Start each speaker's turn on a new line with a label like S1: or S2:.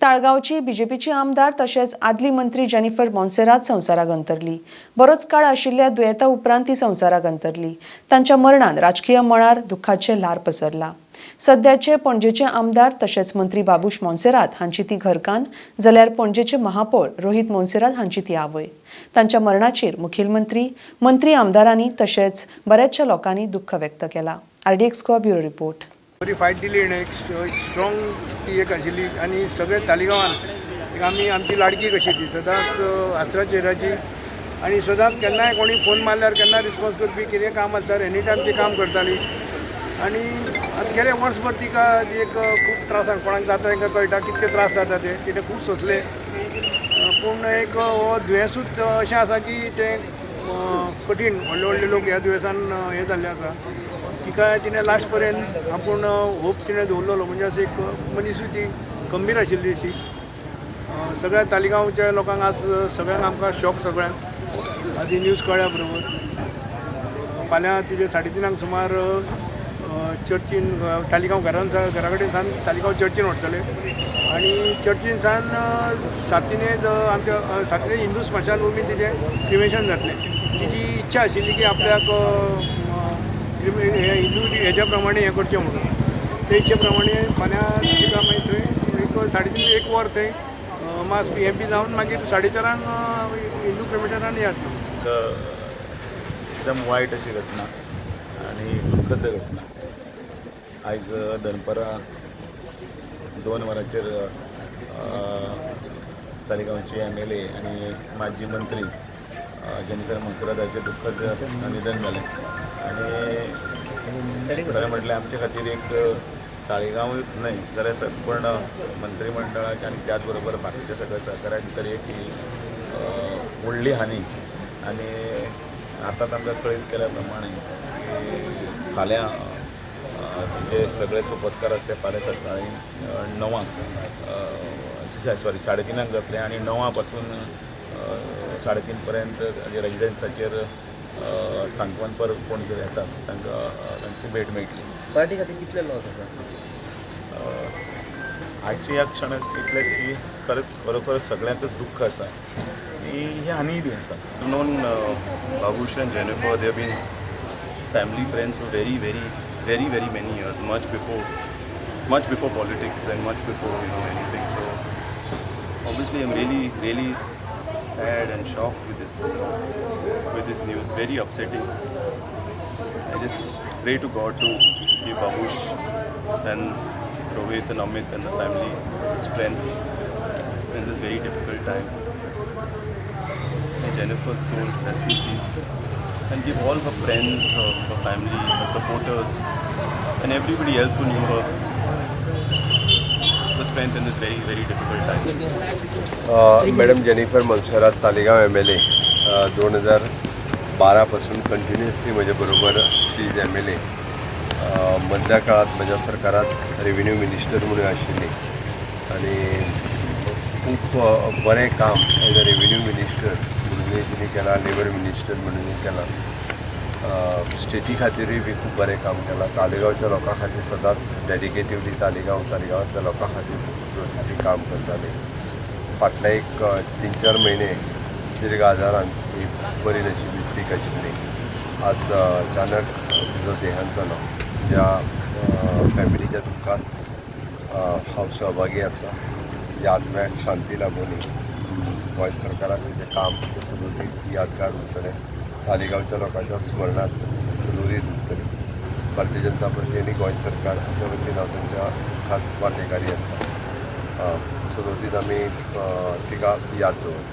S1: ताळगांवची बीजेपीची आमदार तशेंच आदली मंत्री जेनिफर मोन्सेरात संवसाराक अंतरली. बरोच काळ आशिल्ल्या दुयेंता उपरांत ती संवसाराक अंतरली. तांच्या मरणान राजकीय मळार दुख्खाचें ल्हार पसरला. सद्याचे पणजेचे आमदार तशेंच मंत्री बाबूश मोन्सेरात हांची ती घरकान्न, जाल्यार पणजेचे महापौर रोहित मोन्सेरात हांची ती आवय. तांच्या मरणाचेर मुखेलमंत्री, मंत्री, आमदारांनी तशेंच बऱ्याचशा लोकांनी दुख्ख व्यक्त केलां. RDX Goa, bureau report.
S2: बरी फायट दिली हिणें. एक स्ट्रॉंग ती एक आशिल्ली आनी सगळे तालिगांवान एक आमी आमची लाडकी कशी ती. सदांच हांसऱ्या चेहऱ्याची आनी सदांच केन्नाय कोणी फोन मारल्यार केन्ना रिस्पॉन्स करपी. कितें काम आसल्यार एनी टायम ती काम करताली. आनी आतां गेले वर्सभर तिका ती एक खूब त्रासान, कोणाक जाता तांकां कळटा कितके त्रास जाता ते, तिणें खूब सोंसले. पूण एक हो दुयेंसूच अशें आसा की तें कठीण. व्हडले व्हडले लोक ह्या दुयेंसान हें जाल्ले आसा. तिका तिणें लास्ट पर्यंत आपूण होप तिणें दवरलेलो. म्हणजे अशी एक मनीसूय ती गंभीर आशिल्ली अशी. सगळ्या तालिगांवच्या लोकांक आज सगळ्यांक आमकां शॉक. सगळ्यांक आदी न्यूज कळ्ळ्या बरोबर. फाल्यां तिजे 3:30 सुमार चर्चीन, तालिगांव घरान, घरा कडेन सावन तालिगांव चर्चीन व्हरतले आनी चर्चीन सावन सातिनेज, आमच्या सातिनेज हिंदू स्मशानभुमीन तिजें क्रिमेशन जातलें. तिजी इच्छा आशिल्ली की आपल्याक हे हिंदू हेज्या प्रमाणे हें करचें म्हणून. ते इच्छे प्रमाणे फाल्यां तिका मागीर थंय एक 3:30, एक वर थंय मास हें बी जावन मागीर 4:30 हिंदू क्रिमेशनान हें जातलें.
S3: एक एकदम वायट अशी घटना आनी दुख्खद घटना. आयज दनपरां 2 वरांचेर तालिगांवची एमएलए आनी माजी मंत्री जेनिफर मोन्सेरात हाचें दुख्खद निधन जालें. आनी खरें म्हटल्यार आमचे खातीर एक ताळेगांवच न्हय जाल्यार संपूर्ण मंत्रिमंडळाचे आनी त्याच बरोबर बाकीच्या सगळ्या सहकाऱ्या भितर एक ही व्हडली हानी. आनी आतांच आमकां कळीत केल्या प्रमाणे की फाल्यां जे सगळे सोपस्कार आसा ते फाल्यां सकाळी 9क, सॉरी, 3:30 जातले आनी 9 पासून 3:30 पर्यंत रेजिडन्साचेर सांकवान पर कोण कितें येतात तांकां तांची भेट मेळटली.
S4: पार्टी खातीर कितले लॉस आसा?
S3: आयच्या ह्या क्षणाक इतलें की खरेंच खरोखर सगळ्यांकच दुख्ख आसा आनी ही हानीय बी आसा.
S5: I've known Babush and Jennifer. They've been family friends for very, very, very, very many years, much before politics and much before anything. So obviously, I'm really, really sad and shocked with this news. Very upsetting. I just pray to God to give Babush and Rohit and Amit and the family the strength in this very difficult time. May Jennifer's soul rest in peace and give all her friends, her family, her supporters, and everybody else who knew her the strength in this very, very difficult time.
S6: Madam Jennifer Monserrate, Taleigao MLA, 2012 पासून continuously म्हजे बरोबर. She is MLA. मदल्या काळात म्हज्या सरकारात revenue minister म्हणून आशिल्ली आनी खूब बरें काम एज अ रेव्हेन्यू मिनिस्टर म्हणूनय तिणें केलां, लेबर मिनिस्टर म्हणूनय केलां. स्टेटी खातीरूय बी खूब बरें काम केलां. तालिगांवच्या लोकां खातीर सदांच डेडिकेटिवली तालिगांव, तालिगांवांतल्या लोकां खातीर ती काम करताली. फाटले एक 3-4 म्हयने दीर्घ आजारान ती बरी नाशिल्ली, सीक आशिल्ली. आज अचानक तिजो देहांत जालो. ज्या फॅमिलीच्या दुख्खात हांव सहभागी आसा. तिच्या आत्म्याक शांती लाभुनी. गोंय सरकाराक तिचें काम तें सदोदीत यादगार उरतलें. तालिगांवच्या लोकांच्या स्मरणांत सदोदीत उरतली. भारतीय जनता पार्टी आनी गोंय सरकार हाच्या वतीन हांव तांच्या दुख्खात वांटेकारी आसा. सदोदीत आमी तिका याद दवरतले.